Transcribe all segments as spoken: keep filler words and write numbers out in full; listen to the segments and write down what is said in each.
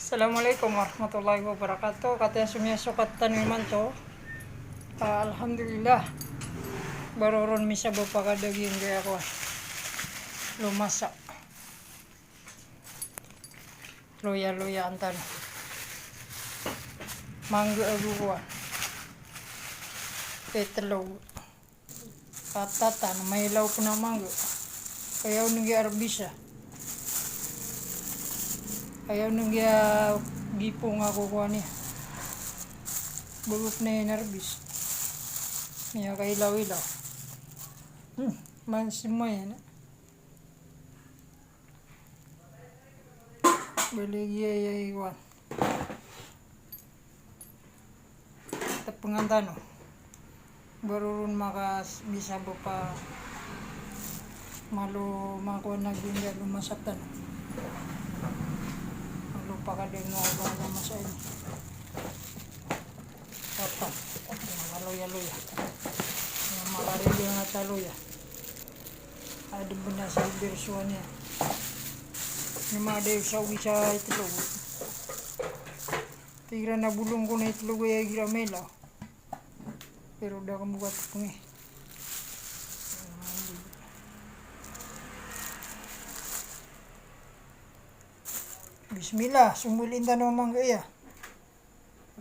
Assalamu alaikum warahmatullahi wabarakatuh. Kataya so miyasokat tano imanto. Ah, alhamdulillah. Baroron misabap a kadaging gaya ko. Lomasa. Loya-loya antan. Mangga ago kowan. Itlog. Katatan, mailaw pn a mangga. Ayaw nn giya arbisa. Ayaw nn giya gipong ago kowan iyan. Bago pn iyan arbis. Miyakailaw-ilaw. Hmm, man smayan. Bali giya iya i kowan. Tpngan tano. Baroron makasabap a malo makowan a gingga lomasa tano. Malo pakadano a ba lomasa ini. Apa? Maloya-loya. Makarili nga taloya. Adn bnar sa bersuan iyan. Ini mada sa wisa itlog. Tig iran a bolong ko na itlog aya igira mailaw. Pero da ko mbogat pngi. Bismillah, sombolin tano a mangga iya.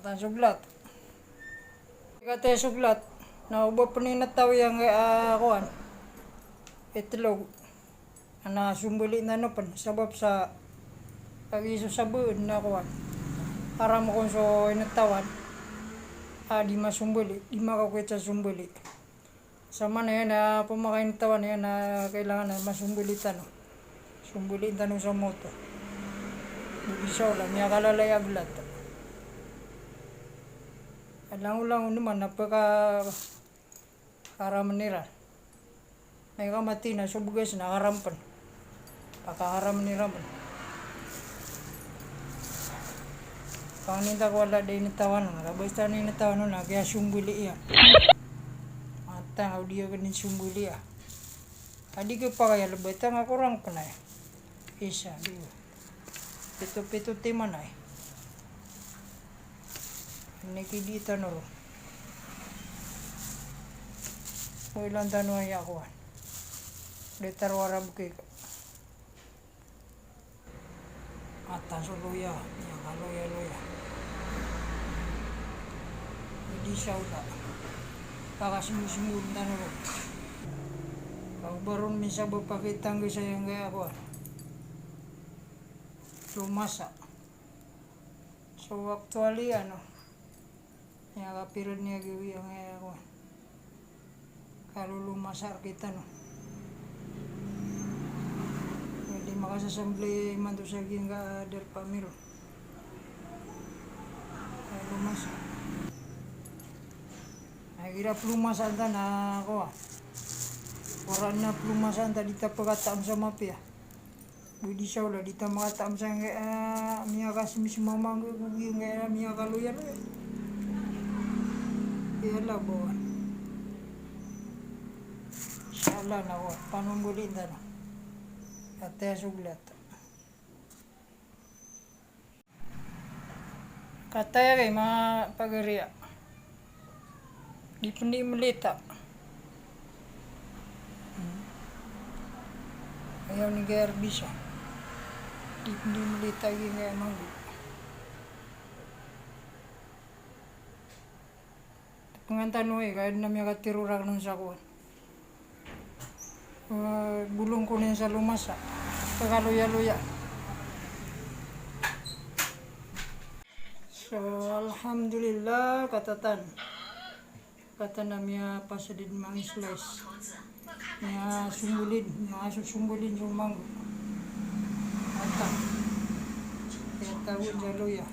Kataya so glat. Kataya so glat. Na o ba pn intaw iyan a, ah, kowan. Itlog. Na sombolin tano pn. Sabap sa kagiya so sabaad na kowan. Haram kon so intawan. Ah, di masomboli. Di makakowit sa somboli. Sa mana iyan a pamakaintawan iyan a kailangan a masomboli tano. Somboli tano sa moto. Bodi sa ola, miyakalala i aglat. Langolangon man a pakaharam iran. Na ikamati na so bagas na haram pn. Pakaharam iran pn. Pangnin ta ko wala da intawan on, ka basta na intawan on na kiyasomboli iyan. Mata nga o di iyan kanisomboli iyan. Adi ka pakayalbat nga korang pn ay. Isa, dowa. Pito, pito timan ay. Ini kidi tano ron. Moilan tano aya kowan. Datar warab kika. Atan so loya, aya ka loya-loya. Di sa ola. Pakasmosmol tano ron. Ka o ba ron misabap a kitanggi sa aya nga aya kowan. Lomasa. So actually, ano, aya kapira niyan giya aya kowan. Kalolomasa rktano. Di makasasambli imanto sa giyangkai a darpa mi ron. Kalolomasa. Igira plomasa antaa na kowan. Korang na plomasa antaa di ta pkataam sa mapiya. Bodi sa ola di ta makataam sangkai a, ah, miyakasmisma a mangga ko giyangkai a miyakaloyaloya. Aya laba on. Sa ala na ko, panombolin tano. Kataya so glat. Kataya kay manga pagari a. Di pn di mlita. Hmm. Ayaw niyan giya arbisa. Di pn di mlita giyangkai a mangga. Pngan tano i, ka adn a miyakatiror akn on sa kowan. Eh, bolong ko niyan sa lomasa. Pkaloyaloya. So, alhamdulillah, katatan. Katatan a miyapasad i manga slice. Miyasombolin, miyasombolin so mangga. Atan. Kiyatago sa loya.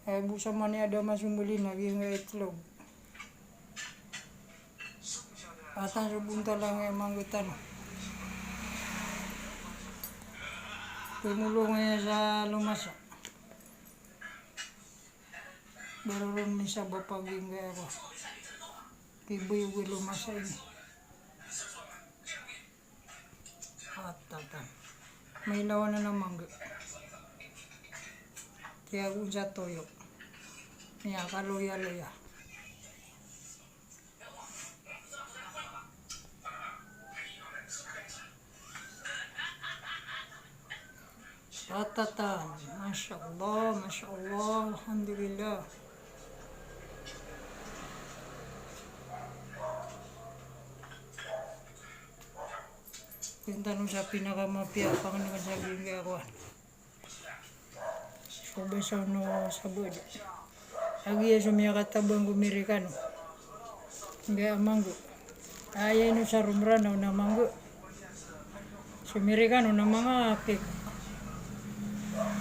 Eh, bo sa mani ada masombolin a giyangkai a itlog. Atan so bontal angkai a mangga tano. Pmolong iyan sa lomasa. Baroron misabap a giyangkai a kowan. Kiboyogo i lomasa ini. Atatan. Mailawan a mangga. Tiyago sa toyo. Miyakaloyaloya. Ratata. Masha Allah, masha Allah, alhamdulillah. Pinta no sa pinakamapiya a pangnngkn sa giyangkai a kowan. So basa o no sabod. Agiya so miyakatabang ko Amerikano. Giyangkai a mangga. Aya ino sa Mranaw na mangga. So Amerikano na manga cake.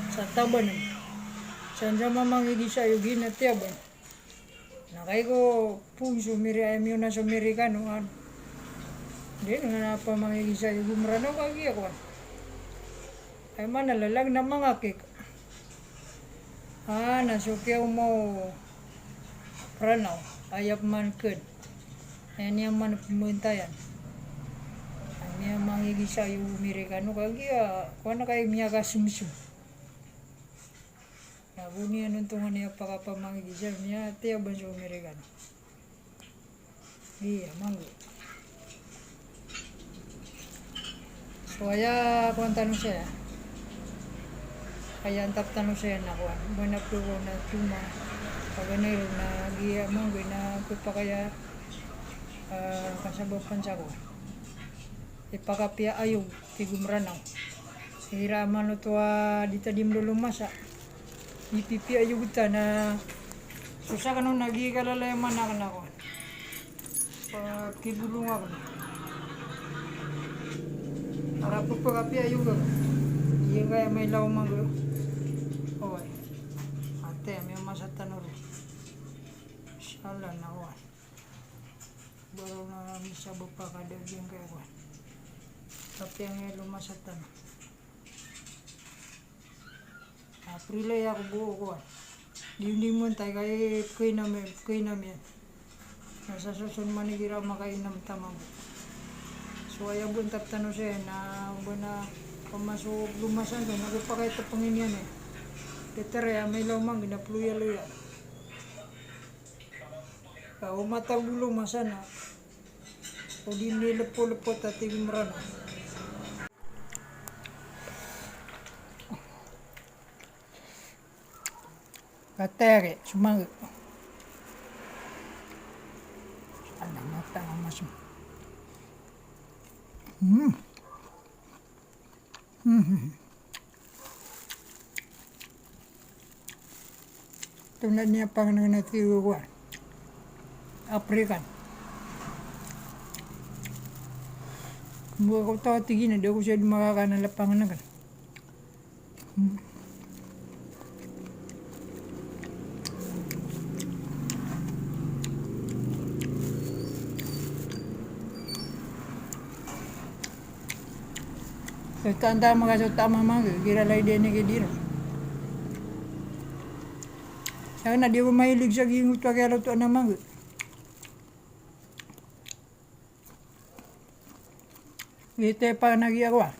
Sa tabanan. Sa ansa mamangigisa iyo giya na tiyaban. Na kagiya ko pn so Ameri-, aya miyaona so Amerikano, ano. Di na pamangigisa iyo ko Mranaw kagiya kowan. Aya maana lalag na manga cake. A, na so kiyaoma o Mranaw, aya pman kn. Aya niyan man pmbntayan. Aya miyamangigisa iyo Amerikano kagiya, kowan, kagiya miyakasmsm. Na go niyan ontongan iyan pakapamangigisa, miyatiyaban so Amerikano. Iya, mangga. So aya kowan tano saya. Aya antap tano saya na kowan. Ba na plogo na toma. Paganay ron na giya mangga na pphakaya, eh, kasabapan sa kowan. Ipakapiya ayog, tig o Mranaw. Igira a manoto a di ta di mlolomasa. Ipipiya ayog ta na so sakn on a giya kalalaya man akn a kowan. Pakibolong akn. Para pphakapiya ayog akn. Giyangkaya mailaw a mangga. Oway. Ate, miyamasa tano ron. Insha Allah na kowan. Baro na misa bo pakada giyangkaya kowan. Tapi ang ilo masatan. April ay ako buo kowan. Di, di mo antay kay pkainam iyan, pkainam iyan. Na sa soson man igira makainam tama bo. So aya bo antap tano saya na ba na pamaso lomasan ka na go pakay tapangin iyan eh. Peter ya, mailaw man gina ployaloya. Ka o mata o lomasa na. O di milepolepot a tig o Mranaw. Katere, somangga. Ana mata nga masong. Hmm. Mhm. Tonaa niyan pangnngkn a tig o kowan. African. Mbaga ko taw a tig iyan a da ko saya di makakan a lapangnngkn. Hmm. So tanda makaso tama mangga, gira lay dene ke dira. Saya na di ko mahilig sa giyangkoto a kiyalotoan a mangga. Gite pa na giya kowan.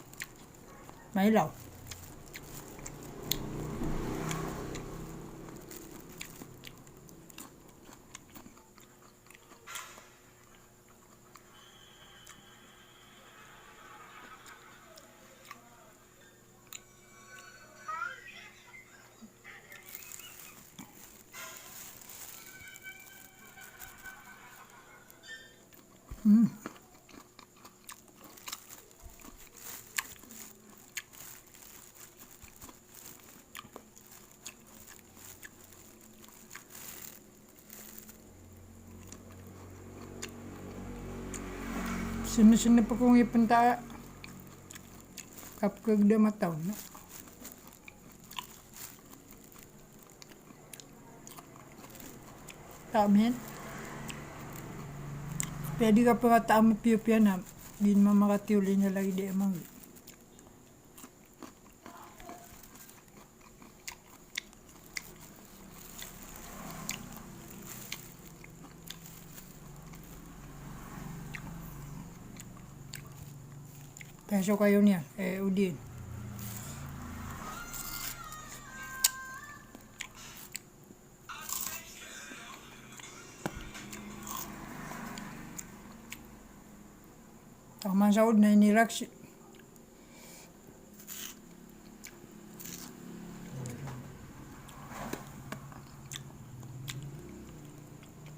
Mailaw. Hmm. Sene-sene pekong i penta kapkegda mataw na. Tamin. Pedi ka pengataam piyo-piyo na bin mamakatiyo lina lagi di emang. Peso kayo niyan, eh, Udin. Saod na iniraksi.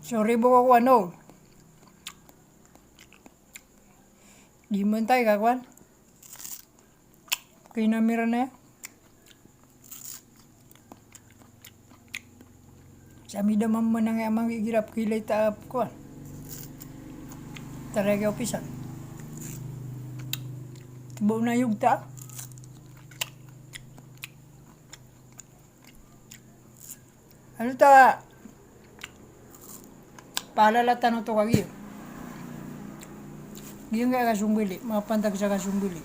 Sorry bo ko kowan o. Di mentay ka kowan. Kina miran aya. Sa mida mamanang aya manggigirap kilay ta kowan. Taraya ki opisan. Tibo na yog ta. Ano ta, paalala tano to kagiya. Giyangkaya kasombali, mapantag sa kasombali.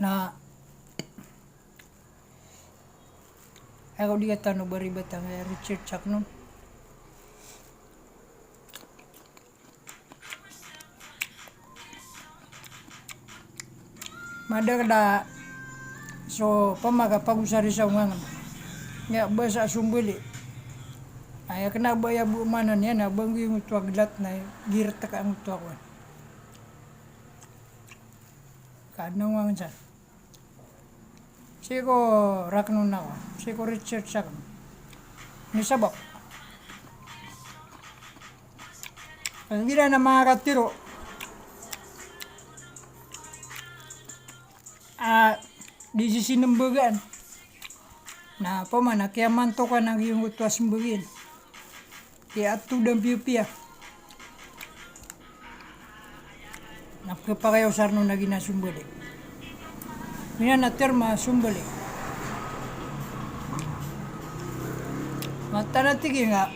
Na, ako di ka tano baribat a research akn on. Madakl a so pamaka pagosari sa ongangen. Aya basa a sombali. Aya kena ba aya bo maana niyan na ba nggiyoto a glat na girtk angkoto a kowan. Ka adn a ongangen sa. Sii ko rakn on ako, sii ko research akn. Ini sabap. Igira na manga katero a di sii sinembagaan. Na opama na kiyamantokan a giyangkoto a sembagaan. Kiyatod a piyapiya. Na pkhapakay a osar on a giya na sombali. Miyanan a term a sombali. Mataan a tig iyan a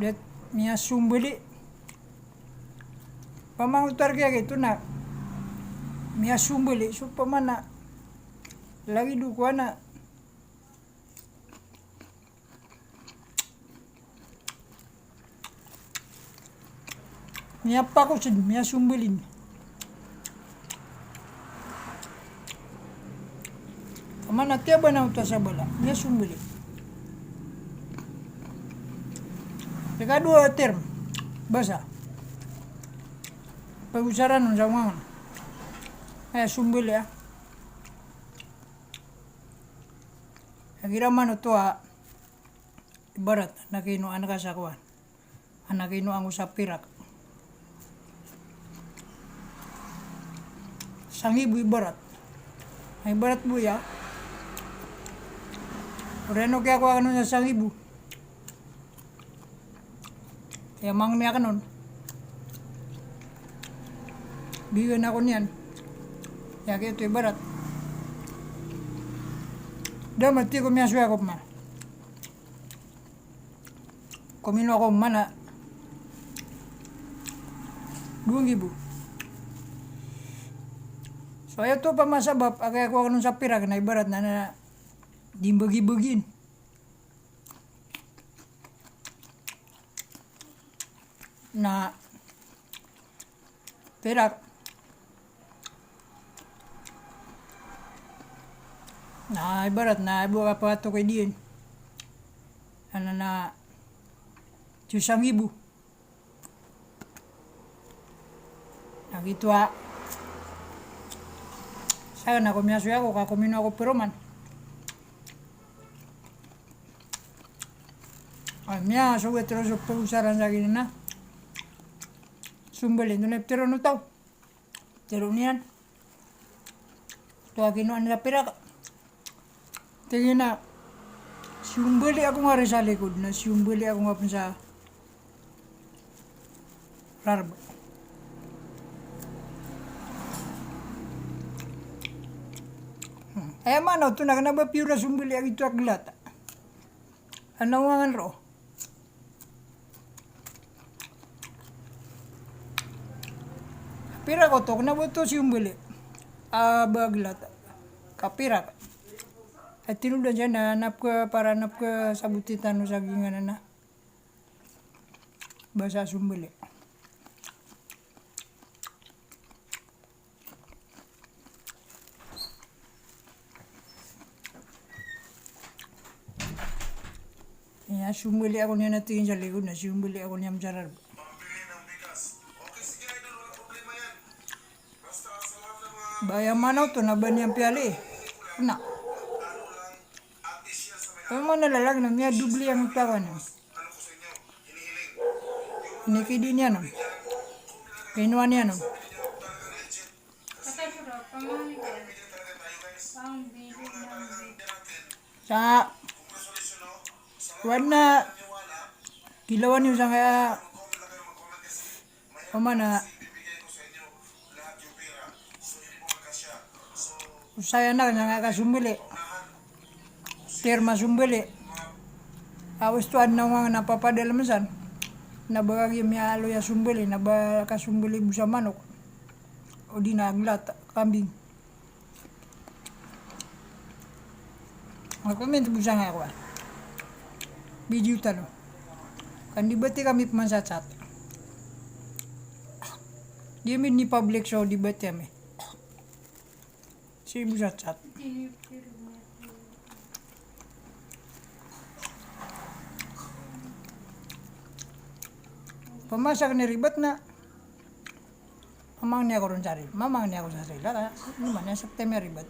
da miyasombali. Opama ngkoto a rk iyan a giyoto na miyasombali. So opama na lagid o kowan a miyapakosed, miyasombali. Opama na tiyaban angkoto a sabala, miyasombali. Ikadowa a term, basa. Pagosaran on sa ongangen. Aya sombali a. Igira man oto a ibarat, na kinoan ka sa kowan. Ana kinoan ko sa pirak. Sangibo ibarat. Na ibarat bo aya. Oriyan o kiyakowa akn on sa sangibo. Aya mangni akn on. Bigan ako niyan. Aya giyoto ibarat. Da mati ko miyasowa ko pman. Kominowa ko mana dowa nggibo. So aya oto pman sabap a kiyakowa akn on sa pirak na ibarat na, na di mbagi-bagiin. Na pirak. Na ibarat na ibo ka patok i diin. Ana na tiyo sangibo. Na giyoto a. Sa na ko miyasowa ako ka kominowa ko peroman. Ay, miyasowa tero so pagosaran sa giya na sombali, ino na iptero o taw. Tero iyan. Oto a kinoan sa pirak. Tig iyan a, siyombali ako ngari sa likod, na siyombali ako nga pn sa rarb. Hmm. Aya maana oto na kna ba piyor a sombali a giyoto a glat. Ana ongangen roo. Pirak oto, kna ba oto siyombali a ba glat. Ka pirak. Aya tinodan sa na, na pkha, para na pkhasaboti tano sa giyanan a basa a sombali. Aya, siyombali ako niyan a tig iyan sa likod na siyombali ako niyan sa rarb. Ba aya manaw oto na ba niyan piyali. Na. Aya manaw lalag na miyadoble angkoto a kowan. Inikidi niyan on. Kinowa niyan on. Sa wana kilawan iyo sangkaya, o mana, o saya na sangkaya kasombali. Terma sombali. Awas to adn a ngangn a papadalm san. Na ba kagiya miyaaloy a sombali, na ba kasombali bo sa manok. O di na glat, kambing. Comment bo sangkaya kowan. Video tano. Kan debate kami pman sa chat. Di ami dn i-public so debate ami. Sii bo sa chat. Pamasa kn i ribat na. Mamangni ako ron sa rila, mamangni ako sa rila, ka, ino man, aya sakta miyaribat.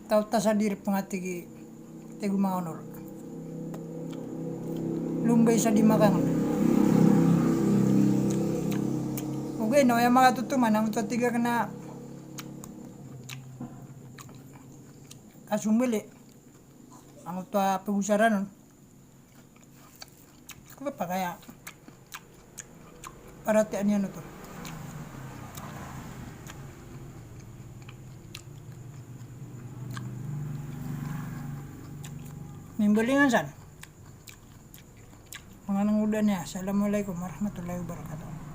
Taw ta sa di rk pngatigi, tig o manga onor. Lombay sa di makangn. Ogaid na aya makatotoman angkoto a tig akn a kasombali. Angkoto a pagosaran on. Kapakay a paratiyayaan iyan oto. Mimbalingan san. Manga nanggoda niyan. Assalamualaikum warahmatullahi wabarakatuh.